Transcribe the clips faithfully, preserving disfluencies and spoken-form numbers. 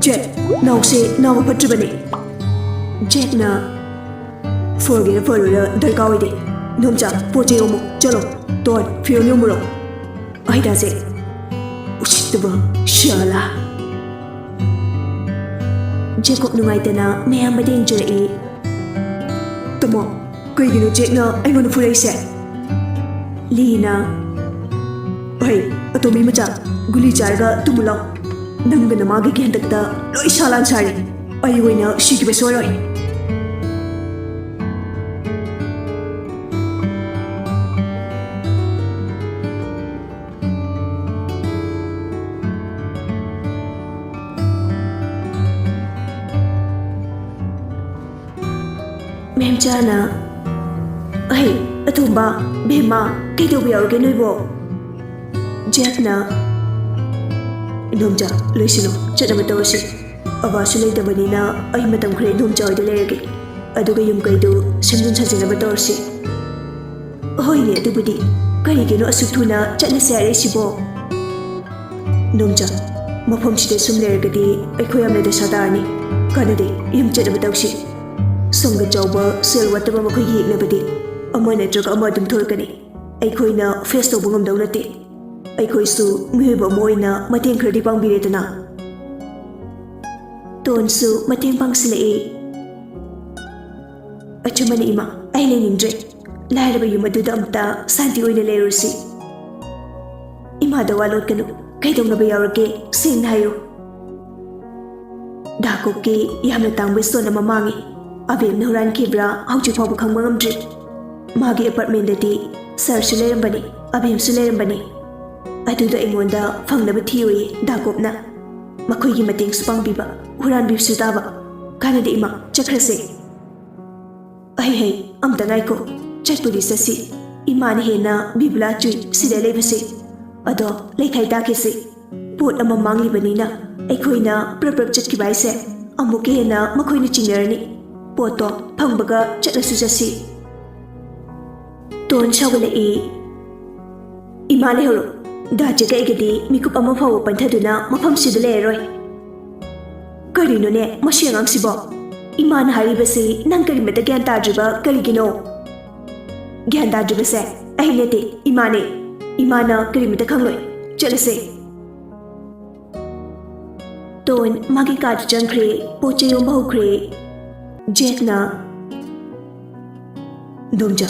ꯖꯦꯛ, ꯅꯥꯎꯁꯦ ꯅꯥꯕ ꯐꯠꯇ꯭ꯔꯤꯕꯅꯦ꯫ ꯖꯦꯛꯅ ꯐꯔꯒꯦꯔꯥ ꯐꯔꯣꯏꯔꯥ ꯗꯔꯀꯥꯔ ꯑꯣꯏꯗꯦ꯫ ꯅꯣꯝꯆꯥ, ꯄꯣꯠ ꯆꯩ ꯌꯣꯝꯃꯣ, ꯆꯠꯂꯣ꯫ ꯇꯣꯟ, ꯐꯤꯔꯣꯜ ꯌꯣꯝꯃꯨꯔꯣ꯫ ꯑꯩꯗꯥꯁꯦ ꯎꯁꯤꯠꯇꯕ ꯁꯤꯌꯥꯂꯥ꯫ ꯖꯦꯀꯣꯕ ꯅꯨꯡꯉꯥꯏꯇꯅ ꯃꯌꯥꯝꯕꯗ ꯌꯦꯡꯖꯔꯛꯏ꯫ ꯇꯥꯃꯣ, ꯀꯩꯒꯤꯅꯣ ꯖꯦꯛꯅ ꯑꯩꯉꯣꯟꯗ ꯐꯨꯔꯛꯏꯁꯦ? ꯂꯤꯅ, "ꯍꯩ, ꯑꯇꯣꯝꯕꯤ ꯃꯆꯥ, ꯒꯨꯂꯤ ꯆꯥꯔꯒ ꯇꯨꯝꯃꯨ ꯂꯥꯎ꯫ ꯅꯪꯒ ꯅꯃꯥꯒꯒꯤ ꯍꯟꯗꯛꯇ ꯂꯣꯏ ꯁꯥꯂꯥꯟ ꯁꯥꯔꯦ꯫ ꯑꯩ ꯑꯣꯏꯅ ꯁꯤꯈꯤꯕ ꯁꯣꯏꯔꯣꯏ꯫" ꯃꯦꯝꯆꯥꯅ, "ꯑꯍꯩ, ꯑꯇꯣꯝꯕ, ꯕꯦꯝꯃ, ꯀꯩꯗꯧꯕ ꯌꯥꯎꯔꯒꯦ ꯅꯣꯏꯕꯣ?" ꯖꯦꯛꯅ, "ꯏꯗꯣꯝꯆꯥ, ꯂꯣꯏꯁꯤꯜꯂꯣ, ꯆꯠꯅꯕ ꯇꯧꯔꯁꯤ꯫ ꯑꯕꯥꯁꯨ ꯂꯩꯇꯕꯅꯤꯅ ꯑꯩ ꯃꯇꯝ ꯈꯔ ꯏꯗꯣꯝꯆꯥ ꯍꯣꯏꯗ ꯂꯩꯔꯒꯦ꯫ ꯑꯗꯨꯒ ꯌꯨꯝ ꯀꯩꯗꯨ ꯁꯦꯝꯖꯤꯟ ꯁꯥꯖꯤꯟꯅꯕ ꯇꯧꯔꯁꯤ꯫" "ꯍꯣꯏꯅꯦ, ꯑꯗꯨꯕꯨꯗꯤ꯫ ꯀꯔꯤꯒꯤꯅꯣ ꯑꯁꯨꯛ ꯊꯨꯅ ꯆꯠꯂꯁꯦ ꯍꯥꯏꯔꯛꯏꯁꯤꯕꯣ?" "ꯏꯗꯣꯝꯆꯥ, ꯃꯐꯝꯁꯤꯗ ꯁꯨꯝ ꯂꯩꯔꯒꯗꯤ ꯑꯩꯈꯣꯏ ꯌꯥꯝꯅ ꯗꯁꯥ ꯇꯥꯔꯅꯤ꯫ ꯀꯥꯟꯅꯗꯦ, ꯌꯨꯝ ꯆꯠꯅꯕ ꯇꯧꯁꯤ꯫ ꯁꯪꯒ ꯆꯥꯎꯕ ꯁꯦꯜ ꯋꯥꯠꯇꯕ ꯃꯈꯣꯏꯒꯤ ꯌꯦꯛꯅꯕꯗꯤ ꯑꯃ ꯅꯠꯇ꯭ꯔꯒ ꯑꯃ ꯑꯗꯨꯝ ꯊꯣꯔꯛꯀꯅꯤ꯫ ꯑꯩꯈꯣꯏꯅ ꯐꯦꯁ ꯇꯧꯕ ꯉꯝꯗꯧ ꯅꯠꯇꯦ꯫ ꯑꯩꯈꯣꯏꯁꯨ ꯃꯤꯑꯣꯏꯕ ꯑꯃ ꯑꯣꯏꯅ ꯃꯇꯦꯡ ꯈꯔꯗꯤ ꯄꯥꯡꯕꯤꯔꯦꯗꯅ꯫" ꯇꯣꯟꯁꯨ ꯃꯇꯦꯡ ꯄꯥꯡꯁꯤꯜꯂꯛꯏ꯫ "ꯑꯆꯨꯝꯕꯅꯤ ꯏꯃꯥ, ꯑꯩ ꯂꯩꯅꯤꯡꯗ꯭ꯔꯦ꯫ ꯂꯥꯏꯔꯕ ꯌꯨꯝ ꯑꯗꯨꯗ ꯑꯝꯇ ꯁꯥꯟꯇꯤ ꯑꯣꯏꯅ ꯂꯩꯔꯨꯁꯤ꯫" "ꯏꯃꯥꯗ ꯋꯥ ꯂꯣꯠꯀꯅꯨ꯫ ꯀꯩꯗꯧꯅꯕ ꯌꯥꯎꯔꯒꯦ? ꯁꯦꯡꯅ ꯍꯥꯏꯌꯨ꯫" ꯗꯥꯀꯣꯞꯀꯤ ꯌꯥꯝꯅ ꯇꯥꯡꯕ ꯁ꯭ꯇꯣꯟ ꯑꯃ ꯃꯥꯡꯉꯤ꯫ ꯑꯕꯦꯝꯅ ꯍꯨꯔꯥꯟꯈꯤꯕ꯭ꯔꯥ ꯍꯧꯖꯤꯛ ꯐꯥꯎꯕ ꯈꯪꯕ ꯉꯝꯗ꯭ꯔꯤ꯫ ꯃꯥꯒꯤ ꯑꯦꯄꯥꯔꯠꯃꯦꯟꯗꯗꯤ ꯁꯥꯔꯁꯨ ꯂꯩꯔꯝꯕꯅꯤ, ꯑꯕꯦꯝꯁꯨ ꯂꯩꯔꯝꯕꯅꯤ꯫ ꯑꯗꯨꯗ ꯑꯩꯉꯣꯟꯗ ꯐꯪꯅꯕ ꯊꯤꯌꯨꯏ ꯗꯥꯀꯣꯞꯅ꯫ ꯃꯈꯣꯏꯒꯤ ꯃꯇꯦꯡꯁꯨ ꯄꯥꯡꯕꯤꯕ, ꯍꯨꯔꯥꯟꯕꯤꯕꯁꯨ ꯇꯥꯕ꯫ ꯀꯥꯟꯅꯗꯦ ꯏꯃꯥ, ꯆꯠꯈ꯭ꯔꯁꯦ꯫ "ꯑꯩ ꯍꯩ, ꯑꯝꯇ ꯉꯥꯏꯈꯣ꯫ ꯆꯠꯄꯨꯗꯤ ꯆꯠꯁꯤ꯫ ꯏꯃꯥꯅ ꯍꯦꯟꯅ ꯕꯤꯕꯨꯂꯥ ꯆꯨꯏ ꯁꯤꯗ ꯂꯩꯕꯁꯦ꯫ ꯑꯗꯣ ꯂꯩꯈꯥꯏ ꯇꯥꯈꯤꯁꯤ꯫ ꯄꯣꯠ ꯑꯃ ꯃꯥꯡꯂꯤꯕꯅꯤꯅ ꯑꯩꯈꯣꯏꯅ ꯄ꯭ꯔꯞ ꯄ꯭ꯔꯞ ꯆꯠꯈꯤꯕ ꯍꯥꯏꯁꯦ ꯑꯃꯨꯛꯀ ꯍꯦꯟꯅ ꯃꯈꯣꯏꯅ ꯆꯤꯡꯅꯔꯅꯤ꯫ ꯄꯣꯠꯇꯣ ꯐꯪꯕꯒ ꯆꯠꯂꯁꯨ ꯆꯠꯁꯤ꯫" ꯇꯣꯟ ꯁꯥꯎꯒꯠꯂꯛꯏ꯫ "ꯏꯃꯥ ꯂꯩꯍꯧꯔꯣ꯫ ꯗꯥ ꯖꯦꯛ ꯑꯩꯒꯗꯤ ꯃꯤꯀꯨꯞ ꯑꯃ ꯐꯥꯎꯕ ꯄꯟꯊꯗꯨꯅ ꯃꯐꯝꯁꯤꯗ ꯂꯩꯔꯔꯣꯏ꯫" ꯀꯔꯤꯅꯣꯅꯦ ꯃꯁꯤ ꯑꯉꯥꯡꯁꯤꯕꯣ? ꯏꯃꯥꯅ ꯍꯥꯏꯔꯤꯕꯁꯤ ꯅꯪ ꯀꯔꯤꯃꯠꯇ ꯒ꯭ꯌꯥꯟ ꯇꯥꯗ꯭ꯔꯤꯕ ꯀꯔꯤꯒꯤꯅꯣ? ꯒ꯭ꯌꯥꯟ ꯇꯥꯗ꯭ꯔꯤꯕꯁꯦ ꯑꯩ ꯅꯠꯇꯦ, ꯏꯃꯥꯅꯦ꯫ ꯏꯃꯥꯅ ꯀꯔꯤꯃꯠꯇ ꯈꯪꯂꯣꯏ꯫ ꯆꯠꯂꯁꯦ꯫ ꯇꯣꯟ ꯃꯥꯒꯤ ꯀꯥꯗ ꯆꯪꯈ꯭ꯔꯦ꯫ ꯄꯣꯠ ꯆꯩ ꯌꯣꯟꯕ ꯍꯧꯈ꯭ꯔꯦ꯫ ꯖꯦꯛꯅ, "ꯏꯟꯗꯣꯝꯆꯥ,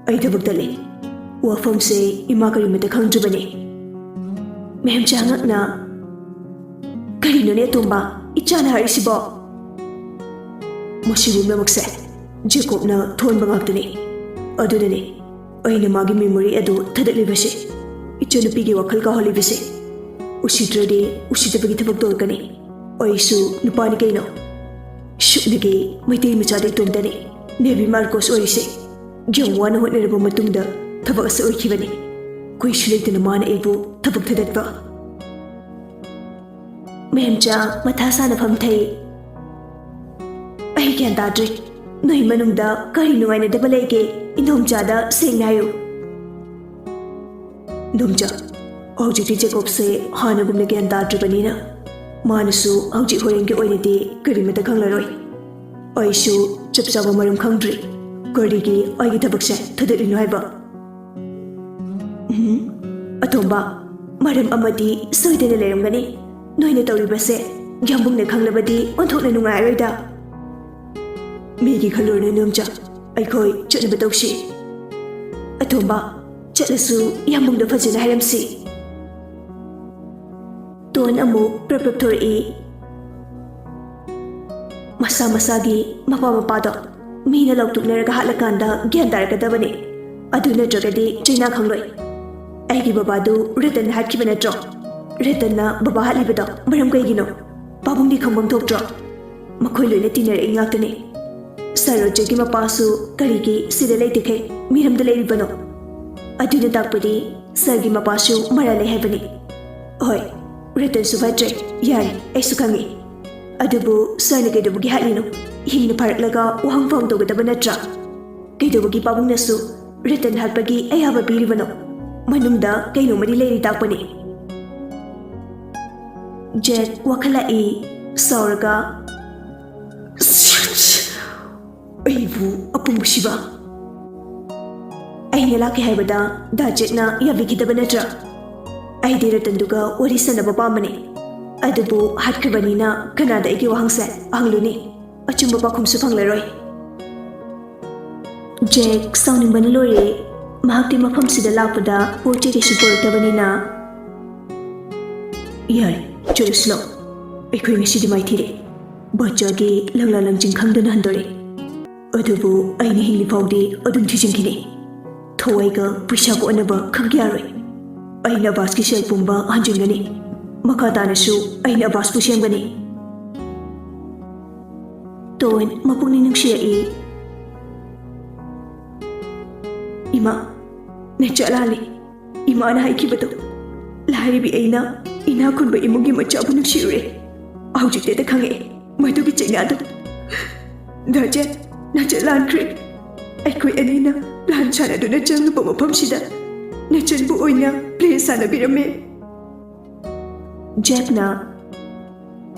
ꯑꯩ ꯊꯕꯛ ꯇꯠꯂꯦ꯫ ꯋꯥꯐꯝꯁꯦ ꯏꯃꯥ ꯀꯔꯤꯃꯠꯇ ꯈꯪꯗ꯭ꯔꯤꯕꯅꯤ꯫" ꯃꯦꯝꯆꯥ ꯉꯛꯅ, "ꯀꯔꯤꯅꯣꯅꯦ ꯑꯇꯣꯝꯕ, ꯏꯆꯥꯅ ꯍꯥꯏꯔꯤꯁꯤꯕꯣ?" "ꯃꯁꯤ ꯄꯨꯝꯅꯃꯛꯁꯦ ꯖꯦꯀꯣꯕꯅ ꯊꯣꯟꯕ ꯉꯥꯛꯇꯅꯤ꯫ ꯑꯗꯨꯅꯅꯤ ꯑꯩꯅ ꯃꯥꯒꯤ memory ꯑꯗꯨ ꯊꯥꯗꯠꯂꯤꯕꯁꯤ꯫ ꯏꯆꯟꯅꯨꯄꯤꯒꯤ ꯋꯥꯈꯜ ꯀꯥꯎꯍꯜꯂꯤꯕꯁꯤ꯫ ꯎꯁꯤꯠꯇ꯭ꯔꯗꯤ ꯎꯁꯤꯠꯇꯕꯒꯤ ꯊꯕꯛ ꯇꯧꯔꯛꯀꯅꯤ꯫ ꯑꯩꯁꯨ ꯅꯨꯄꯥꯅꯤ ꯀꯩꯅꯣ꯫ ꯁꯨꯞꯅꯒꯤ ꯃꯩꯇꯩ ꯃꯆꯥꯗ ꯏꯇꯣꯝꯇꯅꯤ ꯅꯦꯕꯤ ꯃꯥꯔꯀꯣꯁ ꯑꯣꯏꯔꯤꯁꯦ꯫ ꯌꯥꯝ ꯋꯥꯅ ꯍꯣꯠꯅꯔꯕ ꯃꯇꯨꯡꯗ ꯊꯕꯛ ꯑꯁꯤ ꯑꯣꯏꯈꯤꯕꯅꯤ꯫ ꯀꯨꯏꯁꯨ ꯂꯩꯇꯅ ꯃꯥꯅ ꯑꯩꯕꯨ ꯊꯕꯛ ꯊꯥꯗꯠꯄ꯫" ꯃꯦꯝꯆꯥ ꯃꯊꯥ ꯁꯥꯅ ꯐꯝꯊꯩ꯫ "ꯑꯩ ꯒ꯭ꯌꯥꯟ ꯇꯥꯗ꯭ꯔꯦ꯫ ꯅꯣꯏ ꯃꯅꯨꯡꯗ ꯀꯔꯤ ꯅꯨꯡꯉꯥꯏꯅꯗꯕ ꯂꯩꯒꯦ? ꯏꯟꯗꯣꯝꯆꯥꯗ ꯁꯦꯡꯅ ꯍꯥꯏꯌꯨ꯫" "ꯏꯟꯗꯣꯝꯆꯥ, ꯍꯧꯖꯤꯛꯇꯤ ꯖꯦꯀꯣꯕꯁꯦ ꯍꯥꯟꯅꯒꯨꯝꯅ ꯒ꯭ꯌꯥꯟ ꯇꯥꯗ꯭ꯔꯕꯅꯤꯅ ꯃꯥꯅꯁꯨ ꯍꯧꯖꯤꯛ ꯍꯣꯔꯦꯟꯒꯤ ꯑꯣꯏꯅꯗꯤ ꯀꯔꯤꯃꯠꯇ ꯈꯪꯂꯔꯣꯏ꯫ ꯑꯩꯁꯨ ꯆꯞ ꯆꯥꯕ ꯃꯔꯝ ꯈꯪꯗ꯭ꯔꯤ ꯀꯔꯤꯒꯤ ꯑꯩꯒꯤ ꯊꯕꯛꯁꯦ ꯊꯥꯗꯠꯂꯤꯅꯣ ꯍꯥꯏꯕ꯫" "ꯎꯝ, ꯑꯇꯣꯝꯕ, ꯃꯔꯝ ꯑꯃꯗꯤ ꯁꯣꯏꯗꯅ ꯂꯩꯔꯝꯒꯅꯤ꯫ ꯅꯣꯏꯅ ꯇꯧꯔꯤꯕꯁꯦ ꯌꯥꯝꯕꯨꯡꯅ ꯈꯪꯂꯕꯗꯤ ꯑꯣꯟꯊꯣꯛꯅ ꯅꯨꯡꯉꯥꯏꯔꯣꯏꯗ꯫" "ꯃꯤꯒꯤ ꯈꯜꯂꯨꯔꯅꯨ ꯏꯟꯗꯣꯝꯆꯥ, ꯑꯩꯈꯣꯏ ꯆꯠꯅꯕ ꯇꯧꯁꯤ꯫" "ꯑꯇꯣꯝꯕ, ꯆꯠꯂꯁꯨ ꯌꯥꯝꯕꯨꯡꯗ ꯐꯖꯅ ꯍꯥꯏꯔꯝꯁꯤ꯫" ꯇꯣꯟ ꯑꯃꯨꯛ ꯄ꯭ꯔꯞ ꯄ꯭ꯔꯞ ꯊꯣꯔꯛꯏ꯫ ꯃꯁꯥ ꯃꯁꯥꯒꯤ ꯃꯄꯥ ꯃꯄꯥꯗꯣ ꯃꯤꯅ ꯂꯥꯎꯊꯣꯛꯅꯔꯒ ꯍꯥꯠꯂꯀꯥꯟꯗ ꯒ꯭ꯌꯥꯟ ꯇꯥꯔꯛꯀꯗꯕꯅꯤ꯫ ꯑꯗꯨ ꯅꯠꯇ꯭ꯔꯒꯗꯤ ꯆꯩꯅꯥ ꯈꯪꯂꯣꯏ꯫ ꯑꯩꯒꯤ ꯕꯕꯥꯗꯨ ꯔꯇꯟꯅ ꯍꯥꯠꯈꯤꯕ ꯅꯠꯇ꯭ꯔꯣ? ꯔꯇꯟꯅ ꯕꯕꯥ ꯍꯥꯠꯂꯤꯕꯗꯣ ꯃꯔꯝ ꯀꯩꯒꯤꯅꯣ? ꯄꯥꯕꯨꯡꯗꯤ ꯈꯪꯐꯝ ꯊꯣꯛꯇ꯭ꯔꯣ? ꯃꯈꯣꯏ ꯂꯣꯏꯅ ꯇꯤꯟꯅꯔꯛꯏ ꯉꯥꯛꯇꯅꯤ꯫ ꯁꯥꯔ ꯔꯣꯖꯔꯒꯤ ꯃꯄꯥꯁꯨ ꯀꯔꯤꯒꯤ ꯁꯤꯗ ꯂꯩꯇꯦꯈꯩ ꯃꯤꯔꯝꯗ ꯂꯩꯔꯤꯕꯅꯣ? ꯑꯗꯨꯅ ꯇꯥꯛꯄꯗꯤ ꯁꯥꯔꯒꯤ ꯃꯄꯥꯁꯨ ꯃꯔꯥꯜ ꯂꯩ ꯍꯥꯏꯕꯅꯤ꯫ ꯍꯣꯏ, ꯔꯇꯟꯁꯨ ꯐꯠꯇ꯭ꯔꯦ, ꯌꯥꯔꯦ, ꯑꯩꯁꯨ ꯈꯪꯉꯤ꯫ ꯑꯗꯨꯕꯨ ꯁꯥꯔꯅ ꯀꯩꯗꯧꯕꯒꯤ ꯍꯥꯠꯂꯤꯅꯣ? ꯍꯤꯡꯅ ꯐꯥꯔꯛꯂꯒ ꯋꯥꯍꯪ ꯐꯥꯎ ꯇꯧꯒꯗꯕ ꯅꯠꯇ꯭ꯔꯥ? ꯀꯩꯗꯧꯕꯒꯤ ꯄꯥꯕꯨꯡꯅꯁꯨ ꯔꯇꯟ ꯍꯥꯠꯄꯒꯤ ꯑꯌꯥꯕ ꯄꯤꯔꯤꯕꯅꯣ? ꯃꯅꯨꯡꯗ ꯀꯩꯅꯣꯝꯃꯗꯤ ꯂꯩꯔꯤ ꯇꯥꯛꯄꯅꯤ꯫ ꯖꯦꯛ ꯋꯥꯈꯜ ꯂꯥꯛꯏ꯫ ꯁꯥꯎꯔꯒ, "ꯑꯩꯕꯨ ꯑꯄꯪꯕꯁꯤꯕ! ꯑꯩꯅ ꯂꯥꯛꯀꯦ ꯍꯥꯏꯕꯗ ꯗꯥ ꯖꯦꯛꯅ ꯌꯥꯕꯤꯈꯤꯗꯕ ꯅꯠꯇ꯭ꯔꯥ? ꯑꯩꯗꯤ ꯔꯇꯟꯗꯨꯒ ꯋꯥꯔꯤ ꯁꯥꯟꯅꯕ ꯄꯥꯝꯕꯅꯤ꯫ ꯑꯗꯨꯕꯨ ꯍꯥꯠꯈ꯭ꯔꯕꯅꯤꯅ ꯀꯅꯥꯗ ꯑꯩꯒꯤ ꯋꯥꯍꯪꯁꯦ ꯍꯪꯂꯨꯅꯤ? ꯑꯆꯨꯝꯕ ꯄꯥꯎꯈꯨꯝꯁꯨ ꯐꯪꯂꯔꯣꯏ꯫" ꯖꯦꯛ ꯁꯥꯎꯅꯤꯡꯕꯅ ꯂꯣꯏꯔꯦ꯫ ꯃꯍꯥꯛꯇꯤ ꯃꯐꯝꯁꯤꯗ ꯂꯥꯛꯄꯗ ꯄꯣꯠ ꯆꯩ ꯀꯩꯁꯨ ꯄꯨꯔꯛꯇꯕꯅꯤꯅ꯫ "ꯌꯥꯔꯦ, ꯆꯠꯂꯁꯤ ꯂꯥꯛꯑꯣ꯫ ꯑꯩꯈꯣꯏ ꯉꯁꯤꯗꯤ ꯃꯥꯏꯊꯤꯔꯦ꯫ ꯕꯆꯥꯒꯤ ꯂꯪꯂꯥ ꯂꯪꯖꯤꯡ ꯈꯪꯗꯅ ꯍꯟꯗꯣꯔꯦ꯫ ꯑꯗꯨꯕꯨ ꯑꯩꯅ ꯍꯤꯡꯂꯤ ꯐꯥꯎꯗꯤ ꯑꯗꯨꯝ ꯊꯤꯖꯤꯟꯈꯤꯅꯤ꯫ ꯊꯋꯥꯏꯒ ꯄꯩꯁꯥꯒ ꯑꯣꯟꯅꯕ ꯈꯪ ꯌꯥꯔꯣꯏ꯫ ꯑꯩꯅ ꯑꯕꯥꯁꯀꯤ ꯁꯦꯜ ꯄꯨꯝꯕ ꯍꯟꯖꯤꯟꯒꯅꯤ꯫ ꯃꯈꯥ ꯇꯥꯅꯁꯨ ꯑꯩꯅ ꯑꯕꯥꯁꯄꯨ ꯁꯦꯝꯒꯅꯤ꯫" ꯇꯣꯟ ꯃꯄꯨꯛꯅꯤꯡ ꯅꯨꯡꯁꯤꯔꯛꯏ꯫ "ꯏꯃꯥ, ꯅꯆꯥ ꯂꯥꯜꯂꯦ꯫ ꯏꯃꯥꯅ ꯍꯥꯏꯈꯤꯕꯗꯣ, ꯂꯥꯏꯔꯕꯤ ꯑꯩꯅ ꯏꯅꯥꯛ ꯈꯨꯟꯕ ꯏꯃꯨꯡꯒꯤ ꯃꯆꯥꯕꯨ ꯅꯨꯡꯁꯤꯔꯨꯔꯦ꯫ ꯍꯧꯖꯤꯛꯇꯗ ꯈꯪꯉꯛꯑꯦ ꯃꯗꯨꯒꯤ ꯆꯩꯅꯥꯗꯣ꯫ ꯗꯥ ꯖꯦꯛ, ꯅꯆꯟ ꯂꯥꯟꯈ꯭ꯔꯦ꯫ ꯑꯩꯈꯣꯏ ꯑꯅꯤꯅ ꯄ꯭ꯂꯥꯟ ꯁꯥꯟꯅꯗꯨꯅ ꯆꯪꯂꯨꯕ ꯃꯐꯝꯁꯤꯗ ꯅꯆꯟꯕꯨ ꯑꯣꯏꯅ ꯄ꯭ꯂꯦ ꯁꯥꯟꯅꯕꯤꯔꯝꯃꯦ꯫" ꯖꯦꯛꯅ,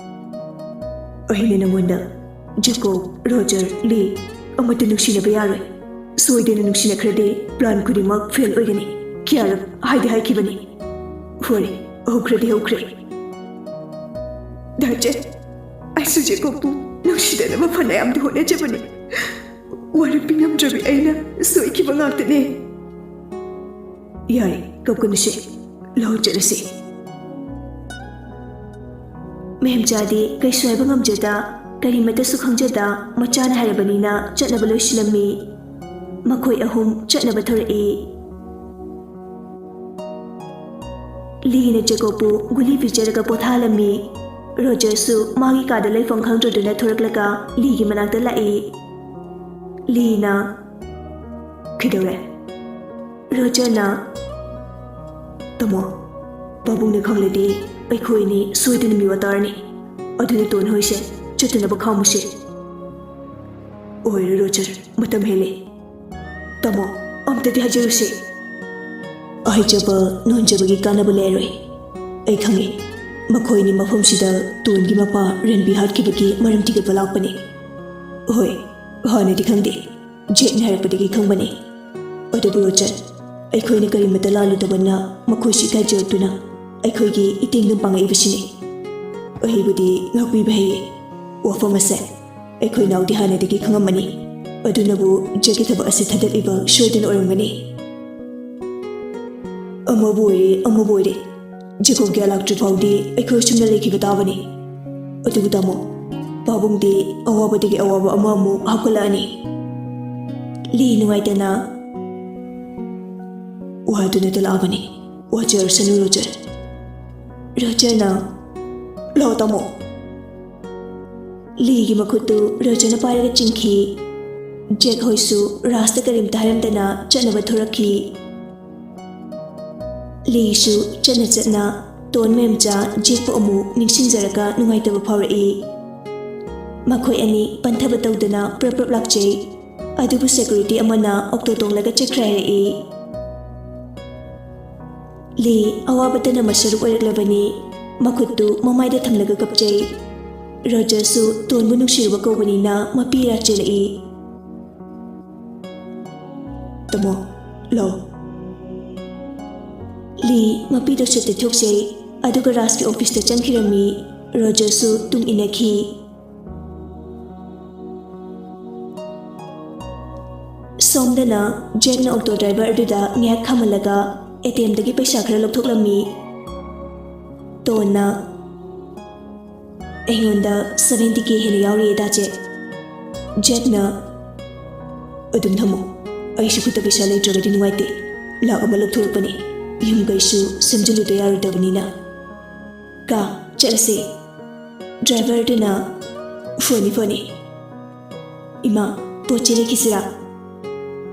"ꯑꯩꯅ ꯅꯉꯣꯟꯗ ꯖꯦꯀꯣꯕ, ꯔꯣꯖꯔ, ꯂꯤ ꯑꯃꯠꯇ ꯅꯨꯡꯁꯤꯅꯕ ꯌꯥꯔꯣꯏ꯫ ꯁꯣꯏꯗꯅ ꯅꯨꯡꯁꯤꯅꯈ꯭ꯔꯗꯤ ꯄ꯭ꯂꯥꯟ ꯈꯨꯗꯤꯡꯃꯛ ꯐꯦꯜ ꯑꯣꯏꯒꯅꯤ꯫ ꯀꯌꯥꯔꯛ ꯍꯥꯏꯗꯤ ꯍꯥꯏꯈꯤꯕꯅꯤ꯫ ꯍꯣꯔꯦ, ꯍꯧꯈ꯭ꯔꯗꯤ ꯍꯧꯈ꯭ꯔꯦ꯫" ꯗꯥ ꯖꯦꯛ, ꯑꯩꯁꯨ ꯖꯦꯀꯣꯕꯄꯨ ꯅꯨꯡꯁꯤꯗꯅꯕ ꯐꯅꯌꯥꯝꯗꯤ ꯍꯣꯠꯅꯖꯕꯅꯤ꯫ ꯋꯥꯔꯦꯞ ꯄꯤꯉꯝꯗ꯭ꯔꯕꯤ ꯑꯩꯅ ꯁꯣꯏꯈꯤꯕ ꯉꯥꯛꯇꯅꯦ꯫ ꯌꯥꯔꯦ, ꯀꯞꯀꯅꯨꯁꯦ꯫ ꯂꯧ ꯆꯠꯂꯁꯤ꯫ ꯃꯦꯝꯆꯥꯗꯤ ꯀꯩꯁꯨ ꯍꯥꯏꯕ ꯉꯝꯖꯗ, ꯀꯔꯤꯃꯠꯇꯁꯨ ꯈꯪꯖꯗ, ꯃꯆꯥꯅ ꯍꯥꯏꯔꯕꯅꯤꯅ ꯆꯠꯅꯕ ꯂꯣꯏꯁꯤꯜꯂꯝꯃꯤ꯫ ꯃꯈꯣꯏ ꯑꯍꯨꯝ ꯆꯠꯅꯕ ꯊꯣꯔꯛꯏ꯫ ꯂꯤꯅ ꯖꯦꯀꯣꯕꯄꯨ ꯒꯨꯂꯤ ꯄꯤꯖꯔꯒ ꯄꯣꯊꯥꯍꯜꯂꯝꯃꯤ꯫ ꯔꯣꯖꯔꯁꯨ ꯃꯥꯒꯤ ꯀꯥꯗ ꯂꯩꯐꯝ ꯈꯪꯗ꯭ꯔꯗꯨꯅ ꯊꯣꯔꯛꯂꯒ ꯂꯤꯒꯤ ꯃꯅꯥꯛꯇ ꯂꯥꯛꯏ꯫ ꯂꯤꯅ, "ꯀꯩꯗꯧꯔꯦ?" ꯔꯣꯖꯔꯅ, "ꯇꯥꯃꯣ, ꯄꯥꯕꯨꯡꯅ ꯈꯪꯂꯗꯤ ꯑꯩꯈꯣꯏꯅꯤ ꯁꯣꯏꯗꯅ ꯃꯤꯋꯥ ꯇꯥꯔꯅꯤ꯫ ꯑꯗꯨꯅ ꯇꯣꯟ ꯍꯣꯏꯁꯦ ꯆꯠꯇꯅꯕ ꯈꯥꯝꯃꯨꯁꯦ꯫" "ꯑꯣꯏꯔꯣꯏ ꯔꯣꯖꯔ, ꯃꯇꯝ ꯍꯦꯜꯂꯦ꯫ ꯇꯥꯃꯣ, ꯑꯝꯇꯗꯤ ꯍꯥꯏꯖꯔꯨꯁꯦ꯫" "ꯍꯥꯏꯖꯕ ꯅꯣꯟꯖꯕꯒꯤ ꯀꯥꯟꯅꯕ ꯂꯩꯔꯣꯏ꯫ ꯑꯩ ꯈꯪꯉꯤ꯫ ꯃꯈꯣꯏꯅꯤ ꯃꯐꯝꯁꯤꯗ ꯇꯣꯟꯒꯤ ꯃꯄꯥ ꯔꯟꯕꯤ ꯍꯥꯠꯈꯤꯕꯒꯤ ꯃꯔꯝ ꯊꯤꯒꯠꯄ ꯂꯥꯛꯄꯅꯤ꯫ ꯍꯣꯏ, ꯍꯥꯟꯅꯗꯤ ꯈꯪꯗꯦ, ꯖꯦꯛꯅ ꯍꯥꯏꯔꯛꯄꯗꯒꯤ ꯈꯪꯕꯅꯤ꯫ ꯑꯗꯨꯕꯨ ꯔꯣꯖꯔ, ꯑꯩꯈꯣꯏꯅ ꯀꯔꯤꯃꯠꯇ ꯂꯥꯜꯂꯨꯗꯕꯅ ꯃꯈꯣꯏꯁꯨ ꯏꯀꯥꯏꯖꯔꯛꯇꯨꯅ ꯑꯩꯈꯣꯏꯒꯤ ꯏꯇꯦꯡꯗꯨꯝ ꯄꯥꯡꯉꯛꯏꯕꯁꯤꯅꯤ꯫ ꯑꯩꯕꯨꯗꯤ ꯉꯥꯛꯄꯤꯕ ꯍꯩꯌꯦ꯫ ꯋꯥꯐꯝ ꯑꯁꯦ ꯑꯩꯈꯣꯏ ꯅꯥꯎꯗꯤ ꯍꯥꯟꯅꯗꯒꯤ ꯈꯪꯉꯝꯃꯅꯤ꯫ ꯑꯗꯨꯅꯕꯨ ꯖꯦꯛꯀꯤ ꯊꯕꯛ ꯑꯁꯤ ꯊꯥꯗꯠꯂꯤꯕ ꯁꯣꯏꯗꯅ ꯑꯣꯏꯔꯝꯒꯅꯤ꯫ ꯑꯃꯕꯨ ꯑꯣꯏꯔꯦ, ꯑꯃꯕꯨ ꯑꯣꯏꯔꯦ, ꯖꯦꯀꯣꯕ ꯀꯌꯥ ꯂꯥꯛꯇ꯭ꯔꯤ ꯐꯥꯎꯗꯤ ꯑꯩꯈꯣꯏ ꯁꯨꯝꯅ ꯂꯩꯈꯤꯕ ꯇꯥꯕꯅꯤ꯫ ꯑꯗꯨꯕꯨ ꯇꯥꯃꯣ, ꯄꯥꯕꯨꯡꯗꯤ ꯑꯋꯥꯕꯗꯒꯤ ꯑꯋꯥꯕ ꯑꯃ ꯑꯃꯨꯛ ꯍꯥꯞꯀꯠꯂꯛꯑꯅꯤ꯫ ꯂꯤ ꯅꯨꯡꯉꯥꯏꯇꯅ ꯋꯥꯗꯨꯅ ꯇꯂꯛꯑꯕꯅꯤ꯫ ꯋꯥꯖꯔꯁꯅꯨ ꯔꯣꯖꯔ꯫ ꯔꯣꯖꯔꯅ, "ꯂꯥꯛꯑꯣ ꯇꯥꯃꯣ꯫" ꯂꯤꯒꯤ ꯃꯈꯨꯠꯇꯨ ꯔꯣꯖꯔꯅ ꯄꯥꯏꯔꯒ ꯆꯤꯡꯈꯤ꯫ ꯖꯦꯛ ꯍꯣꯏꯁꯨ ꯔꯥꯖꯇ ꯀꯔꯤꯝꯇ ꯍꯥꯏꯔꯝꯗꯅ ꯆꯠꯅꯕ ꯊꯣꯔꯛꯈꯤ꯫ ꯂꯤꯁꯨ ꯆꯠꯅ ꯆꯠꯅ ꯇꯣꯟ ꯃꯦꯝꯆꯥ ꯖꯦꯛꯄꯨ ꯑꯃꯨꯛ ꯅꯤꯡꯁꯤꯡꯖꯔꯒ ꯅꯨꯡꯉꯥꯏꯇꯕ ꯐꯥꯎꯔꯛꯏ꯫ ꯃꯈꯣꯏ ꯑꯅꯤ ꯄꯟꯊꯕ ꯇꯧꯗꯅ ꯄ꯭ꯔꯞ ꯄ꯭ꯔꯞ ꯂꯥꯛꯆꯩ꯫ ꯑꯗꯨꯕꯨ ꯁꯦꯀ꯭ꯌꯨꯔꯤꯇꯤ ꯑꯃꯅ ꯑꯣꯛꯇꯣ ꯇꯣꯡꯂꯒ ꯆꯠꯈ꯭ꯔꯦ ꯍꯥꯏꯔꯛꯏ꯫ ꯂꯤ ꯑꯋꯥꯕꯗꯅ ꯃꯁꯔꯨꯛ ꯑꯣꯏꯔꯛꯂꯕꯅꯤ꯫ ꯃꯈꯨꯠꯇꯨ ꯃꯃꯥꯏꯗ ꯊꯝꯂꯒ ꯀꯞꯆꯩ꯫ ꯔꯣꯖꯔꯁꯨ ꯇꯣꯟꯕꯨ ꯅꯨꯡꯁꯤꯔꯨꯕ ꯀꯧꯕꯅꯤꯅ ꯃꯄꯤ ꯏꯔꯥ ꯆꯦꯜꯂꯛꯏ꯫ "ꯇꯥꯃꯣ, ꯂꯥꯛꯑꯣ꯫" ꯂꯤ ꯃꯄꯤꯗꯣ ꯁꯠ ꯇꯩꯊꯣꯛꯆꯩ, ꯑꯗꯨꯒ ꯔꯥꯖꯀꯤ ꯑꯣꯐꯤꯁꯇ ꯆꯪꯈꯤꯔꯝꯃꯤ꯫ ꯔꯣꯖꯔꯁꯨ ꯇꯨꯡ ꯏꯟꯅꯈꯤ꯫ ꯁꯣꯝꯗꯅ ꯖꯦꯛꯅ ꯑꯣꯛꯇꯣ ꯗ꯭ꯔꯥꯏꯚꯔ ꯑꯗꯨꯗ ꯉꯥꯏꯍꯥꯛ ꯈꯥꯝꯍꯜꯂꯒ ꯑꯦ ꯇꯤ ꯑꯦꯝꯗꯒꯤ ꯄꯩꯁꯥ ꯈꯔ ꯂꯧꯊꯣꯛꯂꯝꯃꯤ꯫ ꯇꯣꯟꯅ, "ꯑꯩꯉꯣꯟꯗ ꯁꯚꯦꯟꯇꯤ ꯀꯦ ꯍꯦꯟꯅ ꯌꯥꯎꯔꯤꯌꯦ ꯗꯥ ꯖꯦꯛ꯫" ꯖꯦꯛꯅ, "ꯑꯗꯨꯝ ꯊꯝꯃꯣ, ꯑꯩꯁꯨ ꯈꯨꯠꯇ ꯄꯩꯁꯥ ꯂꯩꯇ꯭ꯔꯒꯗꯤ ꯅꯨꯡꯉꯥꯏꯇꯦ꯫ ꯂꯥꯛ ꯑꯃ ꯂꯧꯊꯣꯔꯛꯄꯅꯤ, ꯌꯨꯝ ꯀꯩꯁꯨ ꯁꯦꯝꯖꯤꯜꯂꯨꯗ ꯌꯥꯔꯣꯏꯗꯕꯅꯤꯅ꯫ ꯀꯥ, ꯆꯠꯂꯁꯦ꯫" ꯗ꯭ꯔꯥꯏꯚꯔꯗꯨꯅ, "ꯐꯅꯤ, ꯐꯅꯤ꯫ ꯏꯃꯥ, ꯄꯣꯠ ꯆꯩ ꯂꯩꯈꯤꯁꯤꯔꯥ?"